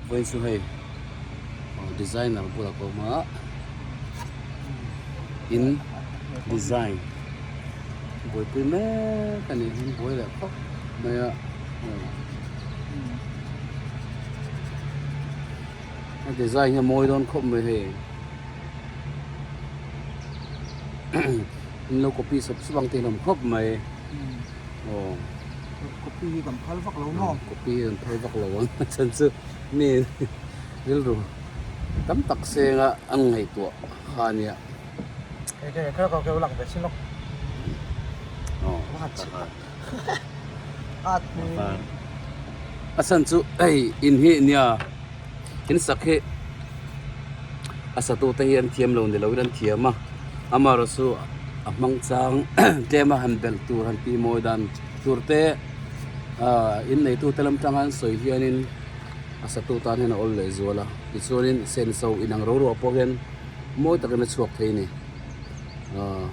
Vawiin chu hei designer bulah ka awm a in design buaipui mek a ni an buai leh khawp mai a a design hi a mawi dawn khawp mai hei in lo copy sawp sawp ang tih a hlawm khawp mai. Aw. Copy hi kan phal vak lo maw? Copy hi kan phal vak lo ang a chhan chu mi rilru tam tak senga an ngaihtuah kha a nia. Kei kei kher kau keu lak ve chin lawk. Aw. At ni. A chhan chu hei in hi nia in sak hi a satu te hi an thiam lo ni loin an thiam a amaherawh chu a hmang chang tlem a han belh tur han tih mawi dan tur te ahh in neitu te lam tanga an sawi hianin a satu tan hian a awl leh zual a tichuanin senso inang ro ruah pawh hian mawi takin a chhuak thei a ni ahh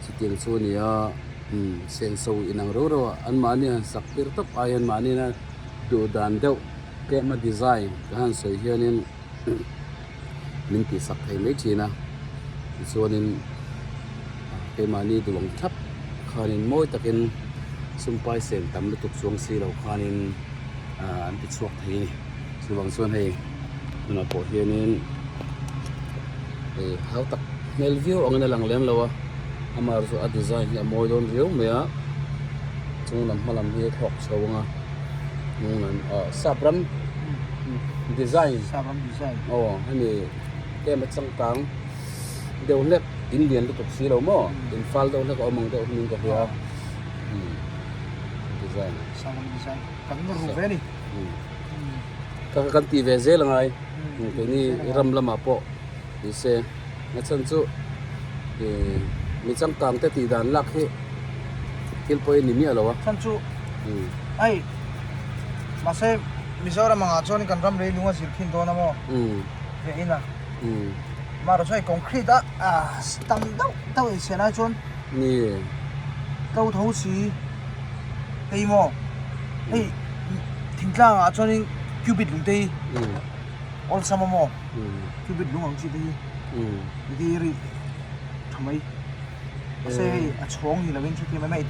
chutiang chu a ni a umm senso inang ro ruah anmahni han sak tir tawp ai hian mahni na duh dan deuh. Tlema design ka han sawi hianin min tihsak thei mai thin a, tichuanin keimahni duh ang thlap khanin mawi takin sumpai sen tam lutuk chuang si lo khanin an ti chhuak thei a ni. Chuvang chuan hei tunah pawh hianin hei hau tak hmel viau angin a lang lem lo a, amaherawhchu a design hi a mawi dawn riau mai a, chung lam hma lam hi a thawk chho ang a. Sap ram design sap ram design aw hemi tlem a changkang deuh hlek in lian lutuk si lo maw in fal deuh hlek a awm ang deuh hming ka hria design sap ram design kan ru ve ni ka kan tih ve zel angai keini ram lamah pawh ni se a chhan chu ih mi changkang te tih dan lak hi thil pawh hi ni miah lo a. Chhan chu hei mahse Mizoram angah chuan kan ram lei lung a zir khin dawn a maw ve in a amaherawhchu hei concrete a tam deuh deuh insian ai chuan tlo tho si hei maw hei thingtlang ah chuanin cubit lung te hi awlsam a maw. Cubit lung ang chi te hi ti ri tha mai mahse hei a chhawng ni lovin chuti mai mai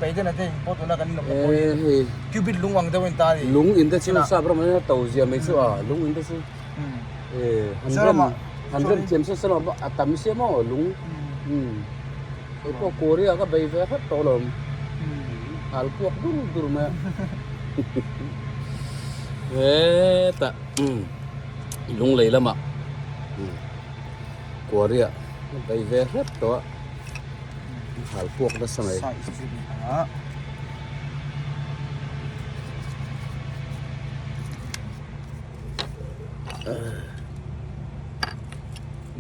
pei den ate pawh tuna kan inawm na pawh hi cubit lung ang deuh a in ta a ni lung in te chu sap ram a to zia mai chu a lung in te chu han rem han rem thiam se selo a tam sia maw lung hei pawh Korea ka bei ve hrep tawh alawm hal kuak dur dur mai a hetah. Lunglei lamah kuaria a bei ve hrep tawh a hal puak nasa mai.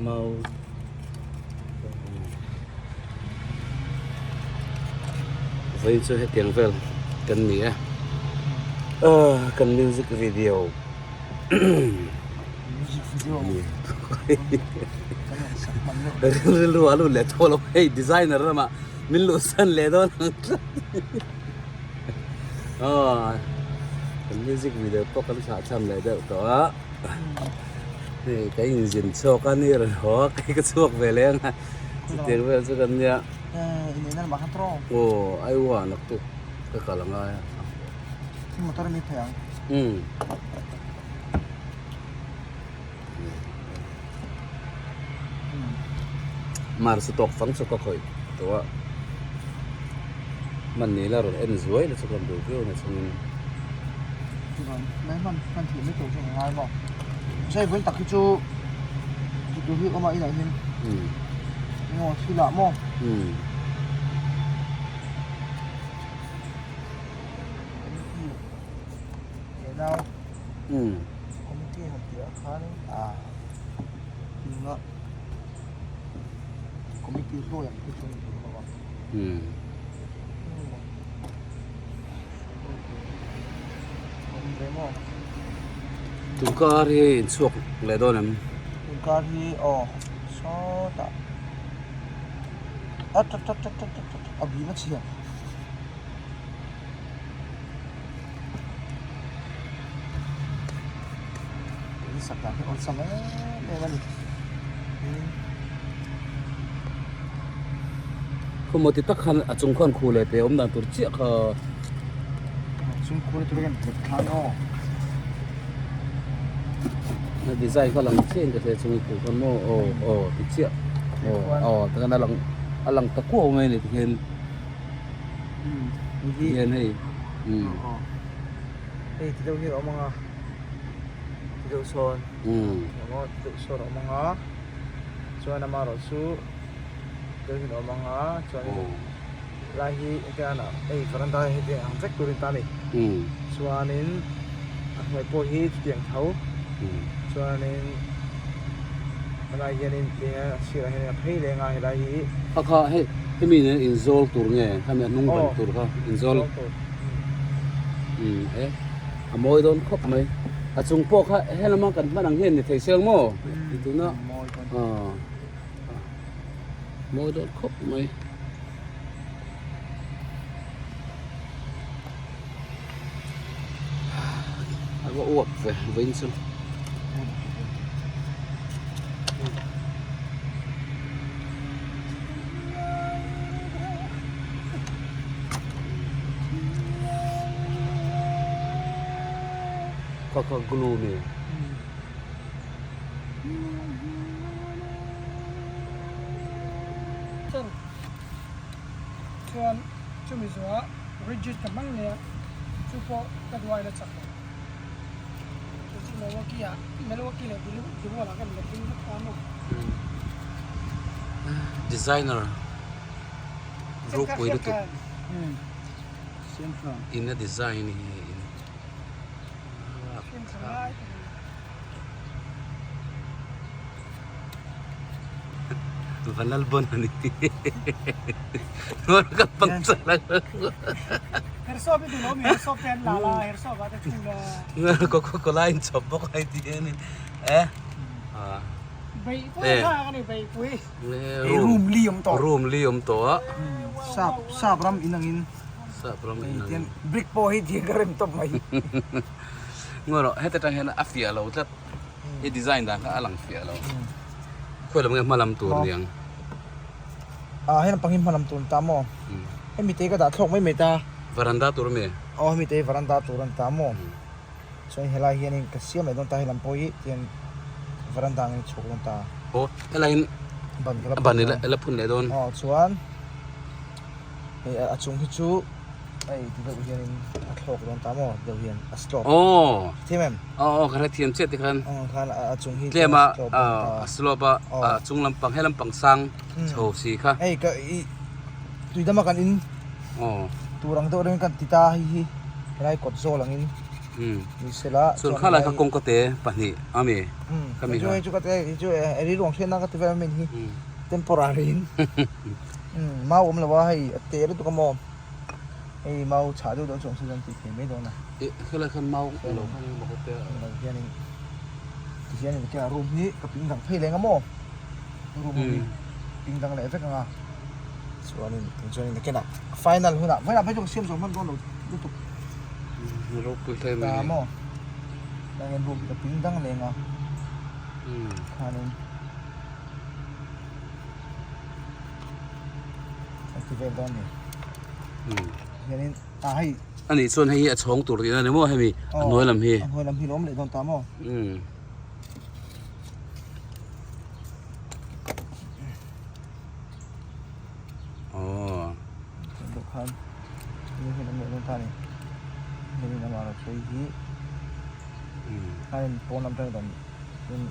Mau Vawiin chu hetiang vel kan ni a kan music video rilru a lut leh tawh lo hei designer lamah min luhsan leh dawn ang tlat aw kan music video pawh kan thlah tham leh deuh tawh a hei ka inzin chhuak a ni rawn haw a kei ka chhuak ve leh ang a chutiang vel chu kan nia aw aiwa naktuk ka kal angai a. Motor mi thei ang. Umm. Mar chu tawk fang chu ka khawih tawh a. Hman ni la rawn en zuai la chu ka duh viau na chungin. Chuan mai hman hman thih mai tur chu ka ngai maw. Mahse vawiin tak hi chu duh hi awm a inah hian. Umm. Emaw thil ah maw. Umm. Tunkar hi inchhuak leh dawn em? Tunkar hi aw sawtah a a bim a chhia. hi sak dan hi awlsam em em a ni. Khaw ti tak khan a chung khuan khu leh pe awm dan tur chiah kha. Chung khu tur hian tlep thlan aw. Na design kha lang chiah in ka hria chung khu khan maw aw aw ti chiah aw aw takhan a lang a lang ta kuau mai a ni tikhian hian hei umm. Hei ti deuh hi a awm ang a ti deuh sawn emaw ti deuh sawn a awm ang a chuan amaherawh chu deuh hian a awm ang a chuanin lai hi engtin a hei varanda hi heti ang vek turin ta a ni chuanin a hnuai pawh hi chutiang tho chuanin helai hianin a sirah hianin a phei leng a helai hi. Kha kha hei hemi nen inzawl tur nge hemi a hnung ban tur kha inzawl. Umm e a mawi dawn khawp mai a chung pawh kha helama kan hman ang hian ni thei se ang maw ti tuna aw mawi dawn khawp mai. A va uap ve vawiin chu. Kha kha glue mi. Chuan chumi zuah rigid ka hmang leh a, chu pawh ka duai la chak lo. Chu chu Milwaukee ah Milwaukee leh Dewalt ah ka in let ding vek ta maw. Designer ropui lutuk in a design hi in Vanal bon ani Coca-Cola in chawp bawk a ti hianin eh room li awm tawh room li awm tawh a sap sap ram in angin sap ram in angin brick pawh hi thing ka rem tawp mai ngawi rawh heta tang hian a fiah lo tlat i design dan kha a lang fiah lo khawi lam nge hma lam tur niang ah hei lampang hi hma lam tur an ta maw hemi te ka dah thlawk mai mai ta varanda tur ami aw hemi te hi varanda tur an ta maw chuan helai hianin ka siam leh dawn ta helam pawh hi tian varanda angin a chhuak dawn ta aw helai in ban ka la ban i la phun leh dawn aw chuan hei a chung hi chu hei ti deuh hianin a thlawk dawn ta maw ti deuh hian a slope aw thiam em aw aw ka hrethiam chiah tikhan aw khan a chung hi tlem a a slope a a chung lampang he lampang sang chho si kha hei ka i tui dama kan in aw tur ang deuh reng kan ti ta hei hi helai kawt zawl angin ni sela chuan kha lai kha kawngka te pahnih ami kami kha chu ka te chu rilruang hriatna ka ti vel amin hi temporary in Mau awm lo a hei a te lutuk a maw hei mau chhah deuh deuh chu awm se chuan tih thei mai dawn a. Eh helai khan mau awm lo khan emaw ka tia. Lo hianin ti hianin ka room hi ka ping dang phei leng a maw room hi ping dang leh vek ang a chuanin tun chuanin ka kenah final hunah vawilah phei chu ka siam zawh hman dawn lo lutuk. Ropui hle mai. Ta maw tah hian room hi ka ping dang leng a khanin. Ti vel dawn ni. Hianin ah hei. Ani chuan hei hi a chhawng tur tihna ni maw hemi a hnuai lam hi. A hnuai lam hi lo awm leh dawn ta maw? Aw. Dawh khan ni hian awm leh dawn ta ni. Hianin amah erawh chu hei hi khanin pawn lam atang in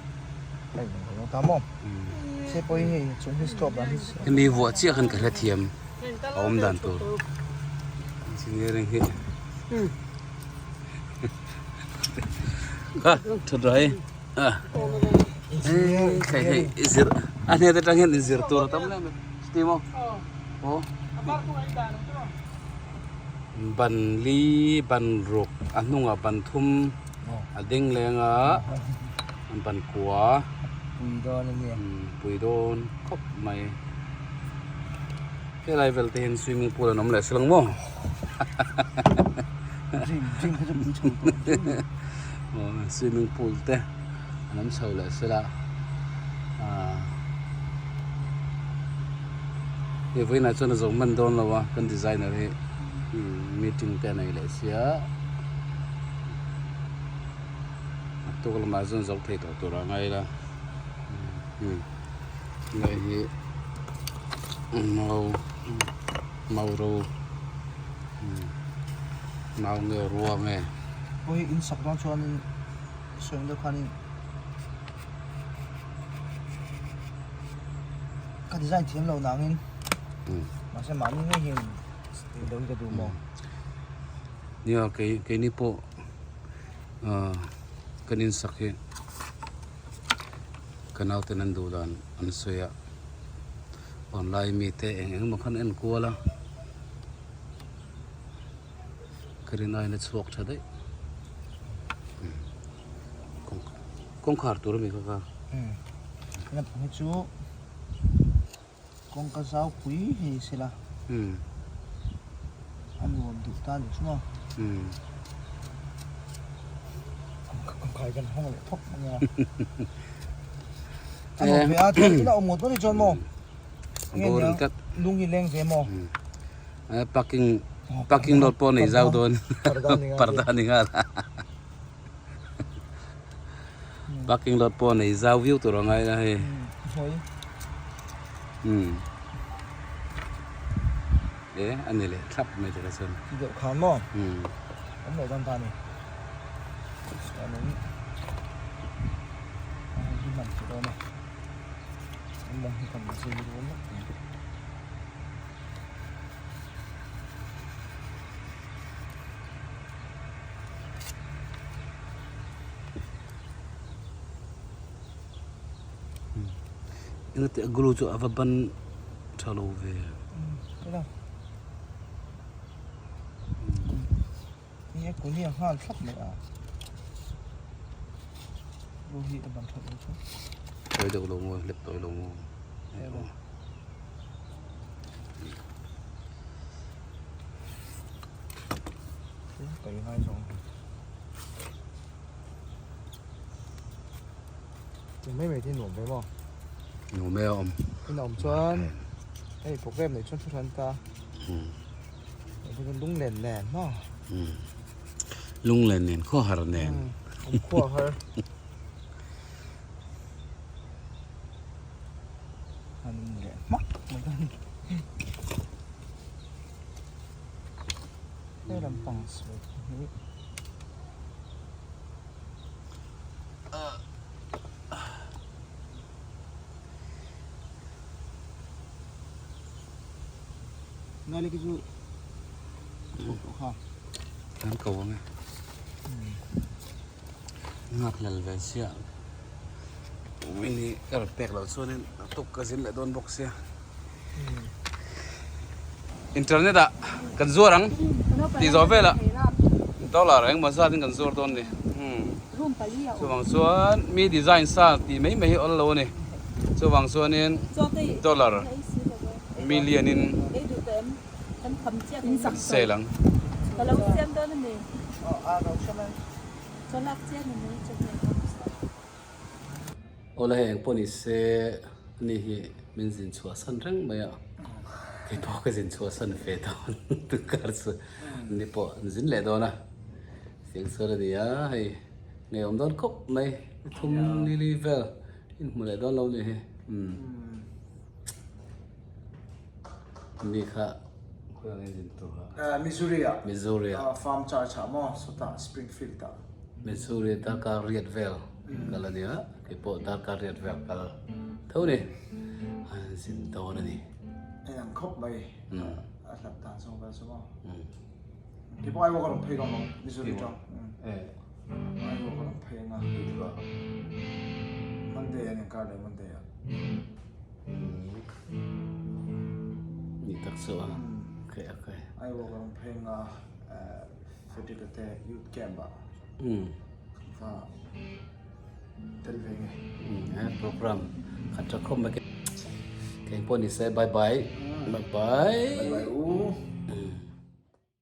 Hemi vuah chiah khan ka hrethiam a awm dan tur engineering hi kha that rai a hei hei i zir a hnet atang hian inzir tur a tam hle mai chuti maw aw ban li ban ruk a hnungah ban thum a ding leng a. An ban kua. Pui dawn a nia. Pui dawn khawp mai. Helai vel te hian swimming pool an awm leh silang maw? Dream, dream kha chu pui chho tawh. Swimming pool te. an awm chho leh sela ah hei vawiinah chuan a zawh hman dawn lo a kan designer hi meeting te a nei leh sia a tuk lamah chuan zo thei tawh tur a ngai la hei hi mau mau ro mau nge rua nge. Pawh hi in sak dawn chuanin sawi ang deuh khanin ka design thiam lo nangin mahse mahni ngei hian tih deuh hi ka duh maw. Nia kei keini pawh ah kan in sak hi ka nauten an duh dan an sawi a online mite eng eng emaw khan en kual a ka rin aiin a chhuak tha daih kawngkhar tur a mi kha kha hei chu kawngka zau pui hi ni sela a nuam duh ta a ni chu maw kawngkhar kan hawng leh thawk mai a a nuam ve a chuan ila awm ngawt ngawt hi chuan maw nge niang lung hi leng ve maw. Parking parking lot pawh nei zau dawn parda ni nghal parking lot pawh nei zau viau tur a ngai la hei umm e a ni leh thlap mai te kha chuan deuh khan maw umm awm loh dan ta ni chuanin a hei hi hman theih dawn a mawng hi kan zui dawn lawk mai. Engati a glue chu a va ban tha lo ve. Ni e kuni a nghal thlap mai a. Glue hi a ban tha lo chu. Tawi deuh lo maw hlep tawi lo maw. Ka i ngai zawng. Ti mai mai te nuam ve maw? Nuam e awm. In awm chuan hei program nei chuan thu hran ta. Hei chu lunglen nen maw? Lunglen nen khaw har nen. Awm khua har. An leh hmak mai dawn. He lampang sawi hi. Ngai lek hi chu a chhuak tawh kha. Kan ko ang e. Nghak hlel ve chiah. Uini ka rawn pek loh chuanin a tuk ka zin leh dawn bawk sia. Internet ah kan zuar ang tih zawh velah dollar engemaw zat in kan zuar dawn a ni. Chuvang chuan mi design sa tih mai mai hi awl lo a ni. Chuvang chuanin dollar million in kan sale ang. Awle hei engpawh ni se ani hi min zin chhuah san reng mai a, kei pawh ka zin chhuah san ve dawn tukar chu ni pawh an zin leh dawn a, siang sual a ni a hei ngeiawm dawn khawp mai thum li li vel in hmu leh dawn lo ni hi umm ni kha khawiah nge zin tur a Missouri ah Missouri ah farm church ah maw sawtah Springfield ah Missouri darkar riat vel kal a nia kei pawh darkar riat vel kal tho ni an zin dawn a ni. En ang khawp mai a hlat dan zawng vel chu maw kei pawh Aiwa ka rawn phei dawn lo Missouri tang Aiwa ka rawn phei anga Monday an inkar leh Monday ah. Ni tak chu a okay okay. Aiwa ka rawn phei anga Frederick a te youth camp ah kha tel ve nge. He program khat tha khawp mai kei pawh ni se bye bye bye bye. Bye bye u.